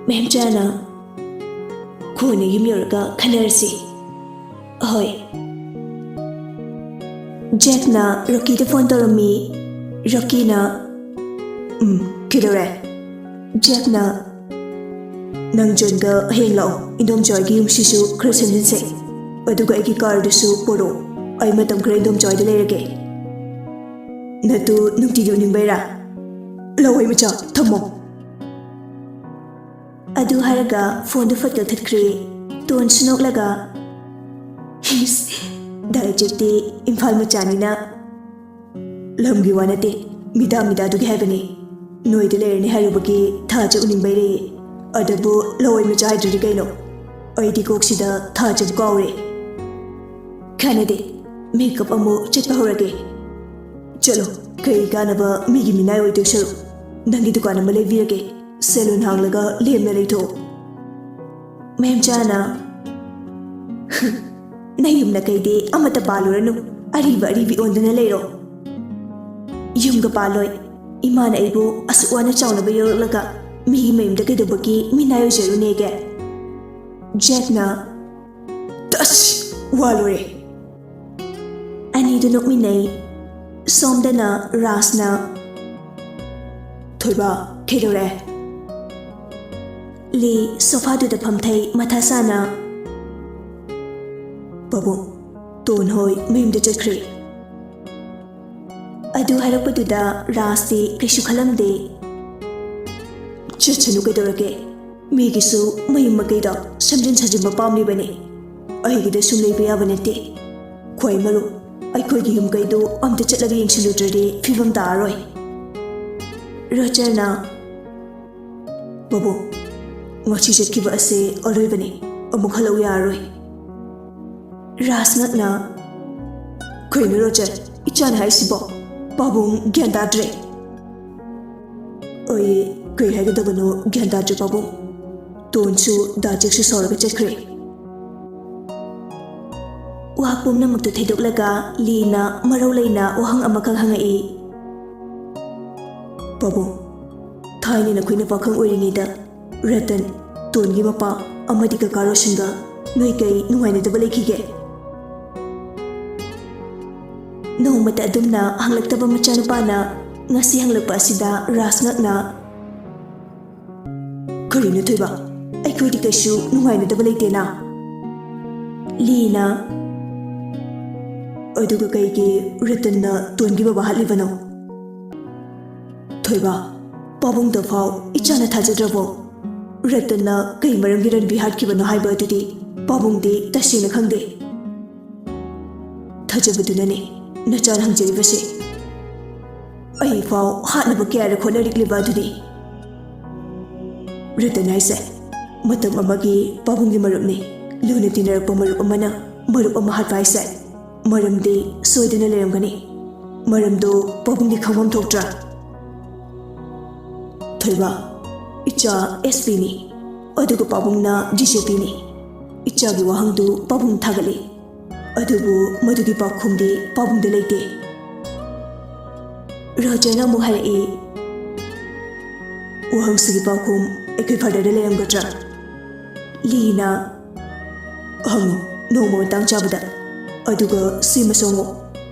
ꯃꯦꯝꯆꯥꯅ, "ꯀꯣꯟꯅ ꯌꯨꯝ ꯌꯧꯔꯒ ꯈꯟꯅꯔꯁꯤ꯫" "ꯍꯣꯏ꯫" ꯖꯦꯛꯅ ꯔꯣꯀꯤꯗ ꯐꯣꯟ ꯇꯧꯔꯝꯃꯤ꯫ ꯔꯣꯀꯤꯅ, "ꯎꯝ, ꯀꯩꯗꯧꯔꯦ?" ꯖꯦꯛꯅ, "ꯅꯪ ꯖꯣꯟꯒ ꯍꯌꯦꯡ ꯂꯥꯛꯑꯣ, ꯏꯟꯗꯣꯝꯆꯥꯒꯤ ꯌꯨꯝꯁꯤꯁꯨ ꯈꯔ ꯁꯦꯝꯖꯤꯟꯁꯦ, ꯑꯗꯨꯒ ꯑꯩꯒꯤ ꯀꯥꯔꯗꯨꯁꯨ ꯄꯣꯔꯛꯑꯣ꯫ ꯑꯩ ꯃꯇꯝ ꯈꯔ ꯏꯟꯗꯣꯝꯆꯥ ꯍꯣꯏꯗ ꯂꯩꯔꯒꯦ꯫ ꯅꯠꯇꯨ ꯅꯨꯡꯇꯤꯒꯤ ꯎꯅꯤꯡꯕꯩꯔꯥ? ꯂꯋꯥꯏ ꯃꯆꯥ, ꯊꯝꯃꯣ꯫ ꯑꯗꯨ ꯍꯥꯏꯔꯒ ꯐꯣꯟꯗꯨ ꯐꯠ ꯀꯛꯊꯠꯈ꯭ꯔꯦ꯫ ꯇꯣꯟꯁꯨ ꯅꯣꯛꯂꯒ, "ꯏꯁ, ꯗꯥ ꯖꯦꯛꯇꯤ ꯏꯝꯐꯥꯜ ꯃꯆꯥꯅꯤꯅ ꯂꯝꯒꯤ ꯋꯥ ꯅꯠꯇꯦ, ꯃꯤꯗꯥ ꯃꯤꯗꯥꯗꯨꯒꯤ ꯍꯥꯏꯕꯅꯤ꯫ ꯅꯣꯏꯗ ꯂꯩꯔꯅꯤ ꯍꯥꯏꯔꯨꯕꯒꯤ ꯊꯥꯖ ꯎꯅꯤꯡꯕꯩꯔꯦ꯫ ꯑꯗꯨꯕꯨ ꯂꯋꯥꯏ ꯃꯆꯥ ꯍꯥꯏꯗ꯭ꯔꯗꯤ ꯀꯩꯅꯣ? ꯑꯩꯗꯤ ꯀꯣꯛꯁꯤꯗ ꯊꯥꯖꯕ ꯀꯥꯎꯔꯦ꯫ ꯀꯥꯟꯅꯗꯦ, ꯃꯦꯀꯞ ꯑꯃꯨꯛ ꯆꯠꯄ ꯍꯧꯔꯒꯦ꯫ ꯆꯠꯂꯣ, ꯀꯩ ꯀꯥꯟꯅꯕ ꯃꯤꯒꯤ ꯃꯤꯅꯥꯏ ꯑꯣꯏꯗꯣꯏ ꯁꯔꯨꯛ꯫ ꯅꯪꯒꯤ ꯗꯨꯀꯥꯟ ꯑꯃ ꯂꯩꯕꯤꯔꯒꯦ, ꯁꯦꯂꯨꯟ ꯍꯥꯡꯂꯒ ꯂꯦꯝꯅ ꯂꯩꯊꯣꯛꯑꯣ꯫ ꯃꯦꯝꯆꯥꯅ, "ꯅꯌꯨꯝ ꯅꯀꯩꯗꯤ ꯑꯃꯠꯇ ꯄꯥꯜꯂꯨꯔꯅꯨ, ꯑꯔꯤꯕ ꯑꯔꯤꯕꯤ ꯑꯣꯟꯗꯨꯅ ꯂꯩꯔꯣ꯫ ꯌꯨꯝꯒ ꯄꯥꯜꯂꯣꯏ꯫ ꯏꯃꯥꯅ ꯑꯩꯕꯨ ꯑꯁꯨꯛ ꯋꯥꯅ ꯆꯥꯎꯅꯕ ꯌꯣꯛꯂꯛꯂꯒ ꯃꯤꯒꯤ ꯃꯌꯨꯝꯗ ꯀꯩꯗꯧꯕꯒꯤ ꯃꯤꯅꯥꯏ ꯑꯣꯏꯖꯔꯨꯅꯦꯒꯦ?" ꯖꯦꯛꯅ, "ꯇꯁ! ꯋꯥ ꯂꯣꯏꯔꯦ!" ꯑꯅꯤꯗꯨ ꯅꯣꯛꯃꯤꯟꯅꯩ꯫ ꯁꯣꯝꯗꯅ ꯔꯥꯖꯅ, "ꯊꯣꯏꯕ, ꯀꯩꯗꯧꯔꯦ?" ꯂꯤ ꯁꯣꯐꯥꯗꯨꯗ ꯐꯝꯊꯩ, ꯃꯊꯥ ꯁꯥꯅ, "ꯄꯥꯕꯨꯡ, ꯇꯣꯟ ꯍꯣꯏ ꯃꯌꯨꯝꯗ ꯆꯠꯈ꯭ꯔꯦ꯫" ꯑꯗꯨ ꯍꯥꯏꯔꯛꯄꯗꯨꯗ ꯔꯥꯖꯇꯤ ꯀꯩꯁꯨ ꯈꯜꯂꯝꯗꯦ꯫ "ꯆꯠꯁꯅꯨ, ꯀꯩꯗꯧꯔꯒꯦ? ꯃꯤꯒꯤꯁꯨ ꯃꯌꯨꯝ ꯃꯀꯩꯗ ꯁꯦꯝꯖꯤꯟ ꯁꯥꯖꯤꯟꯕ ꯄꯥꯝꯂꯤꯕꯅꯤ꯫ ꯑꯩꯒꯤꯗ ꯁꯨꯝ ꯂꯩꯕ ꯌꯥꯕ ꯅꯠꯇꯦ꯫ ꯈ꯭ꯋꯥꯏ ꯃꯔꯨ, ꯑꯩꯈꯣꯏꯒꯤ ꯌꯨꯝ ꯀꯩꯗꯨ ꯑꯝꯇ ꯆꯠꯂꯒ ꯌꯦꯡꯁꯤꯜꯂꯨꯗ꯭ꯔꯗꯤ ꯐꯤꯕꯝ ꯇꯥꯔꯔꯣꯏ꯫" ꯔꯣꯖꯔꯅ, "ꯄꯥꯕꯨꯡ, ꯉꯁꯤ ꯆꯠꯈꯤꯕ ꯑꯁꯤ ꯑꯔꯣꯏꯕꯅꯤ, ꯑꯃꯨꯛ ꯍꯜꯂꯛꯎ ꯌꯥꯔꯔꯣꯏ꯫" ꯔꯥꯖ ꯉꯛꯅ, "ꯀꯩꯅꯣ ꯔꯣꯖꯔ, ꯏꯆꯥꯅ ꯍꯥꯏꯁꯤꯕꯣ? ꯄꯥꯕꯨꯡ ꯒ꯭ꯌꯥꯟ ꯇꯥꯗ꯭ꯔꯦ꯫" "ꯑꯩ ꯀꯩ ꯍꯥꯏꯒꯗꯕꯅꯣ ꯒ꯭ꯌꯥꯟ ꯇꯥꯗ꯭ꯔꯦ ꯄꯥꯕꯨꯡ꯫ ꯇꯣꯟꯁꯨ ꯗꯥ ꯖꯦꯛꯁꯨ ꯁꯥꯎꯔꯒ ꯆꯠꯈ꯭ꯔꯦ꯫" ꯋꯥ ꯄꯨꯝꯅꯃꯛꯇꯨ ꯊꯩꯗꯣꯛꯂꯒ ꯂꯤꯅ ꯃꯔꯧ ꯂꯩꯅ ꯋꯥꯍꯪ ꯑꯃꯈꯛ ꯍꯪꯉꯛꯏ꯫ "ꯄꯥꯕꯨꯡ, ꯊꯥꯏꯅ ꯅꯈꯣꯏꯅ ꯄꯥꯈꯪ ꯑꯣꯏꯔꯤꯉꯩꯗ ꯔꯇꯟ, ꯇꯣꯟꯒꯤ ꯃꯄꯥ, ꯑꯃꯗꯤ ꯀꯀꯥ ꯔꯣꯁꯟꯒ ꯅꯣꯏ ꯀꯩ ꯅꯨꯡꯉꯥꯏꯅꯗꯕ ꯂꯩꯈꯤꯒꯦ?" ꯅꯣꯡꯃꯇ ꯑꯗꯨꯝꯅ ꯍꯪꯂꯛꯇꯕ ꯃꯆꯥꯅꯨꯄꯥꯅ ꯉꯁꯤ ꯍꯪꯂꯛꯄ ꯑꯁꯤꯗ ꯔꯥꯖ ꯉꯛꯅ, "ꯀꯔꯤꯅꯣ ꯊꯣꯏꯕ? ꯑꯩꯈꯣꯏꯗꯤ ꯀꯩꯁꯨ ꯅꯨꯡꯉꯥꯏꯅꯗꯕ ꯂꯩꯇꯦꯅ꯫" ꯂꯤꯅ, ꯑꯗꯨꯒ ꯀꯩꯒꯤ ꯔꯇꯟꯅ ꯇꯣꯟꯒꯤ ꯕꯕꯥ ꯍꯥꯠꯂꯤꯕꯅꯣ? ꯊꯣꯏꯕ, ꯄꯥꯕꯨꯡꯗꯐꯥꯎ ꯏꯆꯥꯅ ꯊꯥꯖꯗ꯭ꯔꯕꯣ? ꯔꯇꯟꯅ ꯀꯩ ꯃꯔꯝꯒꯤ ꯔꯟꯕꯤ ꯍꯥꯠꯈꯤꯕꯅꯣ ꯍꯥꯏꯕ ꯑꯗꯨꯗꯤ ꯄꯥꯕꯨꯡꯗꯤ ꯇꯁꯦꯡꯅ ꯈꯪꯗꯦ꯫ ꯊꯥꯖꯕꯗꯨꯅꯅꯦ ꯅꯆꯥꯅ ꯍꯪꯖꯔꯤꯕꯁꯦ꯫ ꯑꯩꯐꯥꯎ ꯍꯥꯠꯅꯕ ꯀꯌꯥꯔꯛ ꯍꯣꯠꯅꯔꯛꯂꯤꯕ ꯑꯗꯨꯗꯤ꯫ ꯔꯇꯟ ꯍꯥꯏꯁꯦ ꯃꯇꯝ ꯑꯃꯒꯤ ꯄꯥꯕꯨꯡꯒꯤ ꯃꯔꯨꯞꯅꯤ꯫ ꯂꯨꯅ ꯇꯤꯟꯅꯔꯛꯄ ꯃꯔꯨꯞ ꯑꯃꯅ ꯃꯔꯨꯞ ꯑꯃ ꯍꯥꯠꯄ ꯍꯥꯏꯁꯦ ꯃꯔꯝꯗꯤ ꯁꯣꯏꯗꯅ ꯂꯩꯔꯝꯒꯅꯤ꯫ ꯃꯔꯝꯗꯣ ꯄꯥꯕꯨꯡꯗꯤ ꯈꯪꯐꯝ ꯊꯣꯛꯇ꯭ꯔꯥ? ꯊꯣꯏꯕ, ꯏꯆꯥ ꯑꯦꯁ ꯄꯤꯅꯤ, ꯑꯗꯨꯒ ꯄꯥꯕꯨꯡꯅ ꯗꯤ ꯖꯤ ꯄꯤꯅꯤ꯫ ꯏꯆꯥꯒꯤ ꯋꯥꯍꯪꯗꯨ ꯄꯥꯕꯨꯡ ꯊꯥꯒꯠꯂꯤ, ꯑꯗꯨꯕꯨ ꯃꯗꯨꯒꯤ ꯄꯥꯎꯈꯨꯝꯗꯤ ꯄꯥꯕꯨꯡꯗ ꯂꯩꯇꯦ꯫ ꯔꯣꯖꯔꯅ ꯑꯃꯨꯛ ꯍꯥꯏꯔꯛꯏ, "ꯋꯥꯍꯪꯁꯤꯒꯤ ꯄꯥꯎꯈꯨꯝ ꯑꯩꯈꯣꯏ ꯐꯥꯗꯔꯗ ꯂꯩꯔꯝꯒꯗ꯭ꯔꯥ?" ꯂꯤꯅ, "ꯍꯪꯉꯨ, ꯅꯣꯡꯃ ꯃꯇꯥꯡ ꯆꯥꯕꯗ꯫ ꯑꯗꯨꯒ ꯁꯤꯃꯁꯨ ꯍꯪꯉꯨ,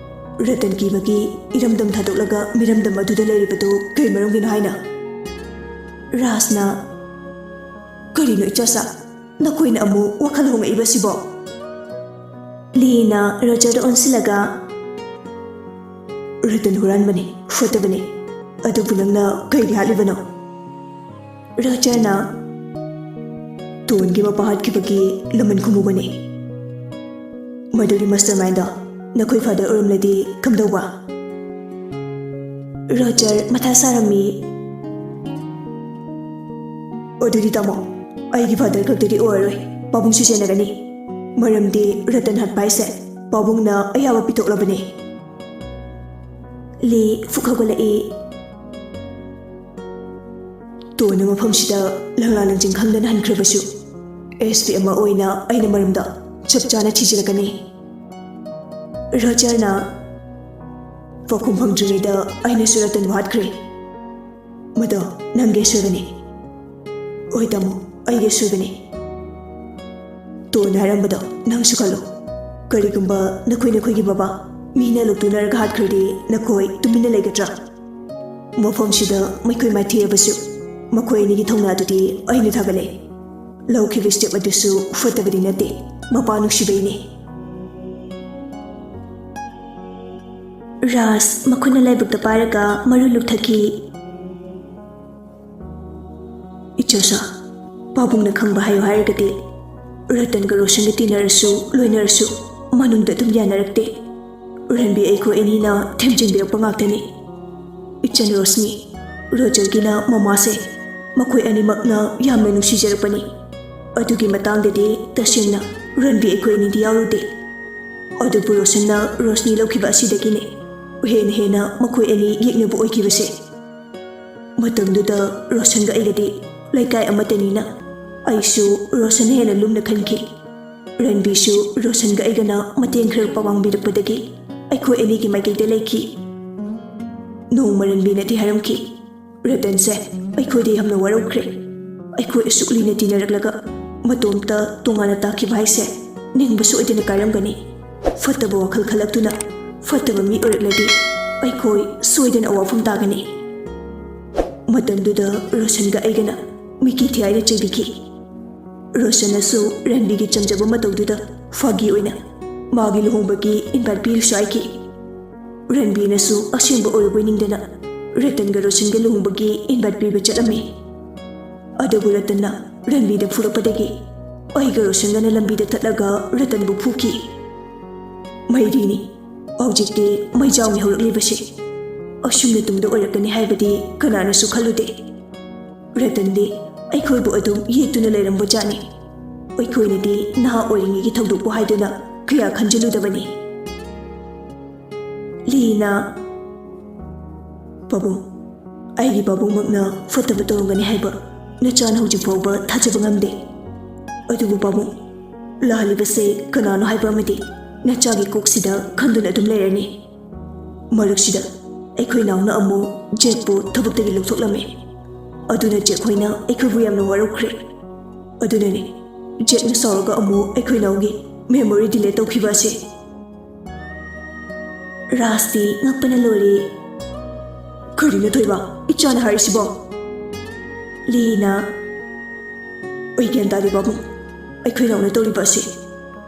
ꯔꯇꯟ ꯀꯤꯕꯒꯤ ꯏꯔꯝꯗꯝ ꯊꯥꯗꯣꯛꯂꯒ ꯃꯤꯔꯝꯗꯝ ꯑꯗꯨꯗ ꯂꯩꯔꯤꯕꯗꯨ ꯀꯔꯤ ꯃꯔꯝꯒꯤꯅꯣ ꯍꯥꯏꯅ?" ꯔꯥꯖꯅ, "ꯀꯔꯤꯅꯣ ꯏꯆꯥꯁꯥ? ꯅꯈꯣꯏꯅ ꯑꯃꯨꯛ ꯋꯥꯈꯜ ꯍꯣꯡꯉꯛꯏꯕꯁꯤꯕꯣ?" ꯂꯤꯅ ꯔꯣꯖꯔꯗ ꯑꯣꯟꯁꯤꯜꯂꯒ, "ꯔꯇꯟ ꯍꯨꯔꯥꯟꯕꯅꯤ, ꯐꯠꯇꯕꯅꯤ꯫ ꯑꯗꯨꯕꯨ ꯅꯪꯅ ꯀꯩꯒꯤ ꯍꯥꯠꯂꯤꯕꯅꯣ?" ꯔꯣꯖꯔꯅ, "ꯇꯣꯟꯒꯤ ꯃꯄꯥ ꯍꯥꯠꯈꯤꯕꯒꯤ ꯂꯃꯟ ꯈꯨꯝꯃꯨꯕꯅꯤ꯫ ꯃꯗꯨꯒꯤ ꯃꯁꯇꯔ ꯃꯥꯏꯟꯗꯣ ꯅꯈꯣꯏ ꯐꯥꯗꯔ ꯑꯣꯏꯔꯝꯂꯗꯤ ꯀꯝꯗꯧꯕ?" ꯔꯣꯖꯔ ꯃꯊꯥ ꯁꯥꯔꯝꯃꯤ꯫ "ꯑꯗꯨꯗꯤ ꯇꯥꯃꯣ, ꯑꯩꯒꯤ ꯐꯥꯗꯔ ꯈꯛꯇꯗꯤ ꯑꯣꯏꯔꯔꯣꯏ, ꯄꯥꯕꯨꯡꯁꯨ ꯆꯦꯟꯅꯒꯅꯤ꯫ ꯃꯔꯝꯗꯤ ꯔꯇꯟ ꯍꯥꯠꯄ ꯍꯥꯏꯁꯦ ꯄꯥꯕꯨꯡꯅ ꯑꯌꯥꯕ ꯄꯤꯊꯣꯛꯂꯕꯅꯤ꯫" ꯂꯤ ꯐꯨꯛ ꯍꯧꯒꯠꯂꯛꯏ꯫ "ꯇꯣꯟꯅ ꯃꯐꯝꯁꯤꯗ ꯂꯪꯂꯥ ꯂꯪꯖꯤꯡ ꯈꯪꯗꯅ ꯍꯟꯈ꯭ꯔꯕꯁꯨ, ꯑꯦꯁ ꯄꯤ ꯑꯃ ꯑꯣꯏꯅ ꯑꯩꯅ ꯃꯔꯝꯗ ꯆꯞ ꯆꯥꯅ ꯊꯤꯖꯤꯜꯂꯛꯀꯅꯤ꯫" ꯔꯣꯖꯔꯅ, "ꯄꯥꯎꯈꯨꯝ ꯐꯪꯗ꯭ꯔꯤꯉꯩꯗ ꯑꯩꯅꯁꯨ ꯔꯇꯟꯕꯨ ꯍꯥꯠꯈ꯭ꯔꯦ꯫ ꯃꯗꯣ ꯅꯪꯒꯤ ꯑꯁꯣꯏꯕꯅꯤ꯫" "ꯍꯣꯏ ꯇꯥꯃꯣ, ꯑꯩꯒꯤ ꯑꯁꯣꯏꯕꯅꯤ꯫ ꯇꯣꯟꯅ ꯍꯥꯏꯔꯝꯕꯗꯣ ꯅꯪꯁꯨ ꯈꯜꯂꯨ꯫ ꯀꯔꯤꯒꯨꯝꯕ ꯅꯈꯣꯏ ꯅꯈꯣꯏꯒꯤ ꯕꯕꯥ ꯃꯤꯅ ꯂꯧꯇꯨꯅꯔꯒ ꯍꯥꯠꯈ꯭ꯔꯗꯤ ꯅꯈꯣꯏ ꯇꯨꯃꯤꯟꯅ ꯂꯩꯒꯗ꯭ꯔꯥ? ꯃꯐꯝꯁꯤꯗ ꯃꯈꯣꯏ ꯃꯥꯏꯊꯤꯔꯕꯁꯨ ꯃꯈꯣꯏ ꯑꯅꯤꯒꯤ ꯊꯧꯅꯥꯗꯨꯗꯤ ꯑꯩꯅ ꯊꯥꯒꯠꯂꯦ꯫ ꯂꯧꯈꯤꯕ ꯁ꯭ꯇꯦꯞ ꯑꯗꯨꯁꯨ ꯐꯠꯇꯕꯗꯤ ꯅꯠꯇꯦ, ꯃꯄꯥ ꯅꯨꯡꯁꯤꯕꯩꯅꯦ꯫" ꯔꯥꯖ ꯃꯈꯨꯠꯅ ꯂꯥꯏꯕꯛꯇ ꯄꯥꯏꯔꯒ ꯃꯔꯨ ꯂꯨꯛꯊꯛꯈꯤ꯫ "ꯏꯆꯥꯁꯥ, ꯄꯥꯕꯨꯡꯅ ꯈꯪꯕ ꯍꯥꯏꯌꯨ ꯍꯥꯏꯔꯒꯗꯤ ꯔꯇꯟꯒ ꯔꯣꯁꯟꯒ ꯇꯤꯟꯅꯔꯁꯨ ꯂꯣꯏꯅꯔꯁꯨ ꯃꯅꯨꯡꯗ ꯑꯗꯨꯝ ꯌꯥꯅꯔꯛꯇꯦ꯫ ꯔꯟꯕꯤ ꯑꯩꯈꯣꯏ ꯑꯅꯤꯅ ꯊꯦꯝꯖꯤꯟꯕꯤꯔꯛꯄ ꯉꯥꯛꯇꯅꯤ꯫ ꯏꯆꯟ ꯔꯣꯁꯅꯤ, ꯔꯣꯖꯔꯒꯤꯅ ꯃꯃꯥꯁꯦ ꯃꯈꯣꯏ ꯑꯅꯤꯃꯛꯅ ꯌꯥꯝꯅ ꯅꯨꯡꯁꯤꯖꯔꯛꯄꯅꯤ꯫ ꯑꯗꯨꯒꯤ ꯃꯇꯥꯡꯗꯗꯤ ꯇꯁꯦꯡꯅ ꯔꯟꯕꯤ ꯑꯩꯈꯣꯏ ꯑꯅꯤꯗꯤ ꯌꯥꯎꯔꯨꯗꯦ꯫ ꯑꯗꯨꯕꯨ ꯔꯣꯁꯟꯅ ꯔꯣꯁꯅꯤ ꯂꯧꯈꯤꯕ ꯑꯁꯤꯗꯒꯤꯅꯦ ꯍꯦꯟꯅ ꯍꯦꯟꯅ ꯃꯈꯣꯏ ꯑꯅꯤ ꯌꯦꯛꯅꯕ ꯑꯣꯏꯈꯤꯕꯁꯦ꯫ ꯃꯇꯝꯗꯨꯗ ꯔꯣꯁꯟꯒ ꯑꯩꯒꯗꯤ ꯂꯩꯀꯥꯏ ꯑꯃꯠꯇꯅꯤꯅ ꯑꯩꯁꯨ ꯔꯣꯁꯟꯅ ꯍꯦꯟꯅ ꯂꯨꯝꯅ ꯈꯟꯈꯤ꯫ ꯔꯟꯕꯤꯁꯨ ꯔꯣꯁꯟꯒ ꯑꯩꯒꯅ ꯃꯇꯦꯡ ꯈꯔ ꯄꯥꯡꯕꯤꯔꯛꯄꯗꯒꯤ ꯑꯩꯈꯣꯏ ꯑꯅꯤꯒꯤ ꯃꯥꯏꯀꯩꯗ ꯂꯩꯈꯤ꯫ ꯅꯣꯡꯃ ꯔꯟꯕꯤꯅꯗꯤ ꯍꯥꯏꯔꯝꯈꯤ, "ꯔꯇꯟꯁꯦ ꯑꯩꯈꯣꯏꯗ ꯌꯥꯝꯅ ꯋꯥꯔꯧꯈ꯭ꯔꯦ꯫ ꯑꯩꯈꯣꯏ ꯑꯁꯨꯛ ꯂꯤꯅ ꯇꯤꯟꯅꯔꯛꯂꯒ ꯃꯇꯣꯝꯇ ꯇꯣꯉꯥꯟꯅ ꯇꯥꯈꯤꯕ ꯍꯥꯏꯁꯦ ꯅꯤꯡꯕ ꯁꯣꯏꯗꯅ ꯀꯥꯏꯔꯝꯒꯅꯤ꯫ ꯐꯠꯇꯕ ꯋꯥꯈꯜ ꯈꯜꯂꯛꯇꯨꯅ ꯐꯠꯇꯕ ꯃꯤ ꯑꯣꯏꯔꯛꯂꯗꯤ ꯑꯩꯈꯣꯏ ꯁꯣꯏꯗꯅ ꯑꯋꯥꯐꯝ ꯇꯥꯒꯅꯤ"꯫ ꯃꯇꯝꯗꯨꯗ ꯔꯣꯁꯟꯒ ꯑꯩꯒꯅ ꯃꯤꯀꯤ ꯊꯤ ꯍꯥꯏꯅ ꯆꯩꯕꯤꯈꯤ꯫ ꯔꯣꯁꯟꯅꯁꯨ ꯔꯟꯕꯤꯒꯤ ꯆꯝꯖꯕ ꯃꯇꯧꯗꯨꯗ ꯐꯥꯒꯤ ꯑꯣꯏꯅ ꯃꯥꯒꯤ ꯂꯨꯍꯣꯡꯕꯒꯤ ꯏꯟꯚꯥꯏꯠ ꯄꯤꯔꯨꯁꯨ ꯍꯥꯏꯈꯤ꯫ ꯔꯟꯕꯤꯅꯁꯨ ꯑꯁꯦꯡꯕ ꯑꯣꯏꯔꯕꯣꯏ ꯅꯤꯡꯗꯅ ꯔꯇꯟꯒ ꯔꯣꯁꯟꯒ ꯂꯨꯍꯣꯡꯕꯒꯤ ꯏꯟꯚꯥꯏꯠ ꯄꯤꯕ ꯆꯠꯂꯝꯃꯤ꯫ ꯑꯗꯨꯕꯨ ꯔꯇꯟꯅ ꯔꯟꯕꯤꯗ ꯐꯨꯔꯛꯄꯗꯒꯤ ꯑꯩꯒ ꯔꯣꯁꯟꯒꯅ ꯂꯝꯕꯤꯗ ꯊꯠꯂꯒ ꯔꯇꯟꯕꯨ ꯐꯨꯈꯤ꯫ ꯃꯩꯔꯤꯅꯤ, ꯍꯧꯖꯤꯛꯇꯤ ꯃꯩꯖꯥꯎꯅꯤ ꯍꯧꯔꯛꯂꯤꯕꯁꯦ꯫ ꯑꯁꯨꯝꯅ ꯇꯨꯡꯗ ꯑꯣꯏꯔꯛꯀꯅꯤ ꯍꯥꯏꯕꯗꯤ ꯀꯅꯥꯅꯁꯨ ꯈꯜꯂꯨꯗꯦ꯫ ꯔꯇꯟꯗꯤ ꯑꯩꯈꯣꯏꯕꯨ ꯑꯗꯨꯝ ꯌꯦꯠꯇꯨꯅ ꯂꯩꯔꯝꯕꯖꯥꯠꯅꯤ꯫ ꯑꯩꯈꯣꯏꯅꯗꯤ ꯅꯍꯥ ꯑꯣꯏꯔꯤꯉꯩꯒꯤ ꯊꯧꯗꯣꯛꯄꯨ ꯍꯥꯏꯗꯨꯅ ꯀꯌꯥ ꯈꯟꯖꯤꯜꯂꯨꯗꯕꯅꯤ꯫ ꯂꯤꯅ, "ꯄꯥꯕꯨꯡ, ꯑꯩꯒꯤ ꯄꯥꯕꯨꯡꯃꯛꯅ ꯐꯠꯇꯕ ꯇꯧꯔꯝꯒꯅꯤ ꯍꯥꯏꯕ ꯅꯆꯥꯅ ꯍꯧꯖꯤꯛ ꯐꯥꯎꯕ ꯊꯥꯖꯕ ꯉꯝꯗꯦ꯫ ꯑꯗꯨꯕꯨ ꯄꯥꯕꯨꯡ, ꯂꯥꯜꯂꯤꯕꯁꯦ ꯀꯅꯥꯅꯣ ꯍꯥꯏꯕ ꯑꯃꯗꯤ ꯅꯆꯥꯒꯤ ꯀꯣꯛꯁꯤꯗ ꯈꯟꯗꯨꯅ ꯑꯗꯨꯝ ꯂꯩꯔꯅꯤ꯫ ꯃꯔꯛꯁꯤꯗ ꯑꯩꯈꯣꯏ ꯅꯥꯎꯅ ꯑꯃꯨꯛ ꯖꯦꯛꯄꯨ ꯊꯕꯛꯇꯒꯤ ꯂꯧꯊꯣꯛꯂꯝꯃꯤ꯫ ꯑꯗꯨꯅ ꯖꯦꯛ ꯍꯣꯏꯅ ꯑꯩꯈꯣꯏꯕꯨ ꯌꯥꯝꯅ ꯋꯥꯔꯧꯈ꯭ꯔꯦ꯫ ꯑꯗꯨꯅꯅꯤ ꯖꯦꯛꯅ ꯁꯥꯎꯔꯒ ꯑꯃꯨꯛ ꯑꯩꯈꯣꯏ ꯅꯥꯎꯒꯤ ꯃꯦꯃꯣꯔꯤ ꯗꯤꯂꯦꯠ ꯇꯧꯈꯤꯕ ꯑꯁꯤ"꯫ ꯔꯥꯖꯇꯤ ꯉꯛꯄꯅ ꯂꯣꯏꯔꯦ꯫ "ꯀꯔꯤꯅꯣ ꯊꯣꯏꯕ, ꯏꯆꯥꯅ ꯍꯥꯏꯔꯤꯁꯤꯕꯣ?" ꯂꯤꯅ, "ꯑꯩ ꯒ꯭ꯌꯥꯟ ꯇꯥꯗꯦ ꯄꯥꯕꯨꯡ, ꯑꯩꯈꯣꯏ ꯅꯥꯎꯅ ꯇꯧꯔꯤꯕ ꯑꯁꯤ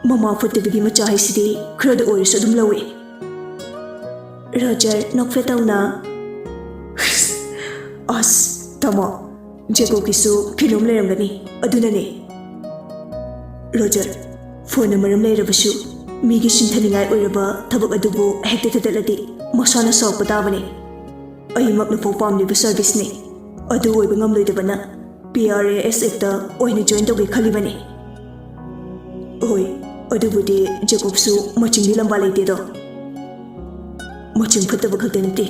ꯃꯃꯥ ꯐꯠꯇꯕꯒꯤ ꯃꯆꯥ ꯍꯥꯏꯁꯤꯗꯤ ꯈꯔꯗ ꯑꯣꯏꯔꯁꯨ ꯑꯗꯨꯝ ꯂꯧꯏ"꯫ ꯔꯣꯖꯔ ꯅꯣꯛꯐꯦꯠ ꯇꯧꯅ, "ꯑꯁ, ꯇꯥꯃꯣ, ꯖꯦꯀꯣꯕꯀꯤꯁꯨ ꯀꯩꯅꯣꯝ ꯂꯩꯔꯝꯒꯅꯤ, ꯑꯗꯨꯅꯅꯦ꯫ ꯔꯣꯖꯔ, ꯐꯣꯟꯅ ꯃꯔꯝ ꯂꯩꯔꯕꯁꯨ, ꯃꯤꯒꯤ ꯁꯤꯡꯊꯅꯤꯡꯉꯥꯏ ꯑꯣꯏꯔꯕ ꯊꯕꯛ ꯑꯗꯨꯕꯨ ꯍꯦꯛꯇ ꯊꯥꯗꯠꯂꯗꯤ ꯃꯁꯥꯅ ꯁꯥꯎꯔꯛꯄ ꯇꯥꯕꯅꯤ꯫ ꯑꯩꯃꯛꯅ ꯐꯥꯎ ꯄꯥꯝꯂꯤꯕ ꯁꯔꯚꯤꯁꯅꯤ꯫ ꯑꯗꯨ ꯑꯣꯏꯕ ꯉꯝꯂꯣꯏꯗꯕꯅ ꯄꯤ ꯑꯥꯔ ꯑꯦ ꯑꯦꯁ ꯑꯦꯐꯇ ꯑꯣꯏꯅ ꯖꯣꯏꯟ ꯇꯧꯒꯦ ꯈꯜꯂꯤꯕꯅꯤ꯫" "ꯍꯣꯏ, ꯑꯗꯨꯕꯨꯗꯤ ꯖꯦꯀꯣꯕꯁꯨ ꯃꯆꯤꯡꯗꯤ ꯂꯝꯕꯥ ꯂꯩꯇꯦꯗꯣ꯫ ꯃꯆꯤꯡ ꯐꯠꯇꯕ ꯈꯛꯇ ꯅꯠꯇꯦ,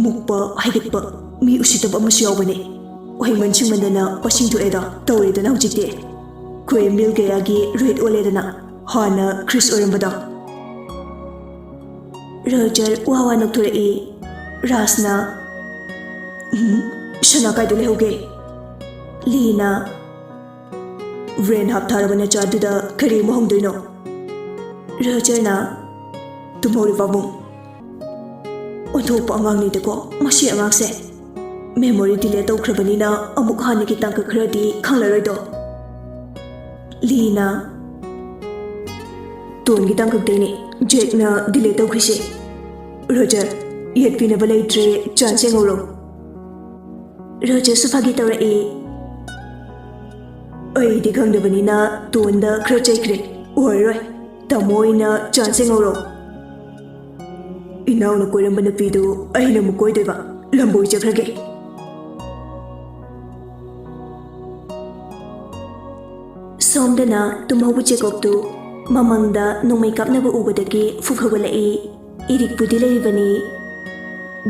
ꯃꯨꯛꯄ, ꯍꯥꯏꯒꯠꯄ, ꯃꯤ ꯎꯁꯤꯠꯇꯕ ꯑꯃꯁꯨ ꯌꯥꯎꯕꯅꯦ꯫ ꯎꯍꯩꯃꯟ ꯁꯤꯡꯃꯟꯗꯅ ꯄꯁꯤꯡ ꯊꯣꯛꯑꯦꯗꯣ, ꯇꯧꯔꯦꯗꯅ ꯍꯧꯖꯤꯛꯇꯤ꯫ ꯑꯩꯈꯣꯏ ꯃꯤꯜ ꯀꯌꯥꯒꯤ ꯔꯦꯠ ꯑꯣꯜꯂꯦꯗꯅ, ꯍꯥꯟꯅ ꯈ꯭ꯔꯤꯁ ꯑꯣꯏꯔꯝꯕꯗꯣ꯫" ꯔꯣꯖꯔ ꯋꯥ ꯋꯥ ꯅꯣꯛꯊꯣꯔꯛꯏ꯫ ꯔꯥꯖꯅ, "ꯎꯝ, ꯁꯅꯥ ꯀꯥꯏꯗ ꯂꯩꯍꯧꯒꯦ?" ꯂꯤꯅ, "ꯕ꯭ꯔꯦꯟ ꯍꯥꯞꯊꯔꯕ ꯅꯆꯥꯗꯨꯗ ꯀꯔꯤ ꯑꯃꯨꯛ ꯍꯪꯗꯣꯏꯅꯣ?" ꯔꯣꯖꯔꯅ, "ꯇꯨꯝꯍꯧꯔꯤ ꯄꯥꯕꯨꯡ꯫" ꯑꯣꯟꯊꯣꯛꯄ ꯑꯉꯥꯡꯅꯤꯗꯀꯣ ꯃꯁꯤ ꯑꯉꯥꯡꯁꯦ꯫ ꯃꯦꯃꯣꯔꯤ ꯗꯤꯂꯦꯠ ꯇꯧꯈ꯭ꯔꯕꯅꯤꯅ ꯑꯃꯨꯛ ꯍꯥꯟꯅꯒꯤ ꯇꯥꯡꯀꯛ ꯈꯔꯗꯤ ꯈꯪꯂꯔꯣꯏꯗꯣ꯫ ꯂꯤꯅ, "ꯇꯣꯟꯒꯤ ꯇꯥꯡꯀꯛꯇꯩꯅꯦ ꯖꯦꯛꯅ ꯗꯤꯂꯦꯠ ꯇꯧꯈ꯭ꯔꯤꯁꯦ꯫ ꯔꯣꯖꯔ, ꯌꯦꯠꯄꯤꯅꯕ ꯂꯩꯇ꯭ꯔꯦ, ꯆꯥꯟꯁ ꯌꯦꯡꯍꯧꯔꯣ꯫" ꯔꯣꯖꯔꯁꯨ ꯐꯥꯒꯤ ꯇꯧꯔꯛꯏ꯫ "ꯑꯩꯗꯤ ꯈꯪꯗꯕꯅꯤꯅ ꯇꯣꯟꯗ ꯈꯔ ꯆꯩꯈ꯭ꯔꯦ꯫ ꯑꯣꯏꯔꯣꯏ, ꯇꯥꯃꯣ ꯑꯣꯏꯅ ꯆꯥꯟꯁ ꯌꯦꯡꯍꯧꯔꯣ꯫ ꯏꯅꯥꯎꯅ ꯀꯣꯏꯔꯝꯕ ꯅꯨꯄꯤꯗꯨ ꯑꯩꯅ ꯑꯃꯨꯛ ꯀꯣꯏꯗꯣꯏꯕ꯫ ꯂꯝꯕꯣꯏ ꯆꯠꯈ꯭ꯔꯒꯦ꯫" ꯁꯣꯝꯗꯅ ꯇꯨꯝꯍꯧꯕ ꯖꯦꯀꯣꯕꯇꯨ ꯃꯃꯪꯗ ꯅꯣꯡꯃꯩ ꯀꯥꯞꯅꯕ ꯎꯕꯗꯒꯤ ꯐꯨꯛ ꯍꯧꯒꯠꯂꯛꯏ꯫ ꯏꯔꯤꯛꯄꯨꯗꯤ ꯂꯩꯔꯤꯕꯅꯤ꯫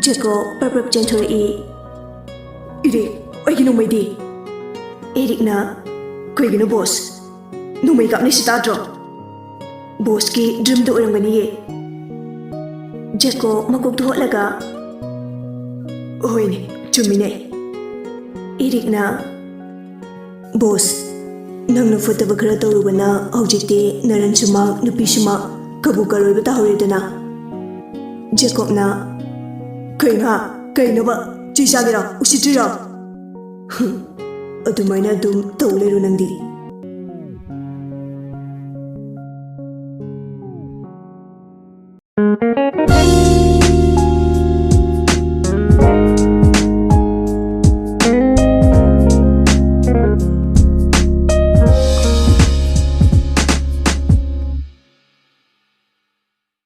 ꯖꯦꯀꯣꯕ ꯄ꯭ꯔꯞ ꯄ꯭ꯔꯞ ꯆꯦꯟꯊꯣꯔꯛꯏ꯫ "ꯏꯔꯤꯛ, ꯑꯩꯒꯤ ꯅꯣꯡꯃꯩꯗꯤ?" ꯏꯔꯤꯛꯅ, "ꯀꯩꯒꯤꯅꯣ ꯕꯣꯁ? ꯅꯣꯡꯃꯩ ꯀꯥꯞꯅꯩꯁꯤ ꯇꯥꯗ꯭ꯔꯣ? ꯕꯣꯁꯀꯤ ꯗ꯭ꯔꯤꯝꯗ ꯑꯣꯏꯔꯝꯒꯅꯤꯌꯦ꯫" ꯖꯦꯀꯣꯕ ꯃꯀꯣꯛꯇꯨ ꯍꯣꯠꯂꯒ, "ꯍꯣꯏꯅꯦ, ꯆꯨꯝꯃꯤꯅꯦ꯫" ꯏꯔꯤꯛꯅ, "ꯕꯣꯁ, ꯅꯪꯅ ꯐꯠꯇꯕ ꯈꯔ ꯇꯧꯔꯨꯕꯅ ꯍꯧꯖꯤꯛꯇꯤ ꯅꯔꯟꯁꯨ ꯃꯥꯡ, ꯅꯨꯄꯤꯁꯨ ꯃꯥꯡ, ꯀꯕꯨ ꯀꯔꯣꯏꯕ ꯇꯥꯍꯧꯔꯦꯗꯅ꯫" ꯖꯦꯀꯣꯕꯅ, "ꯀꯩꯅꯣ? ꯀꯩꯅꯣꯕ? ꯆꯩ ꯆꯥꯒꯦꯔꯣ? ꯎꯁꯤꯠꯇ꯭ꯔꯤꯔꯣ?" "ꯍꯨꯝ, ꯑꯗꯨꯃꯥꯏꯅ ꯑꯗꯨꯝ ꯇꯧ ꯂꯩꯔꯣ ꯅꯪꯗꯤ꯫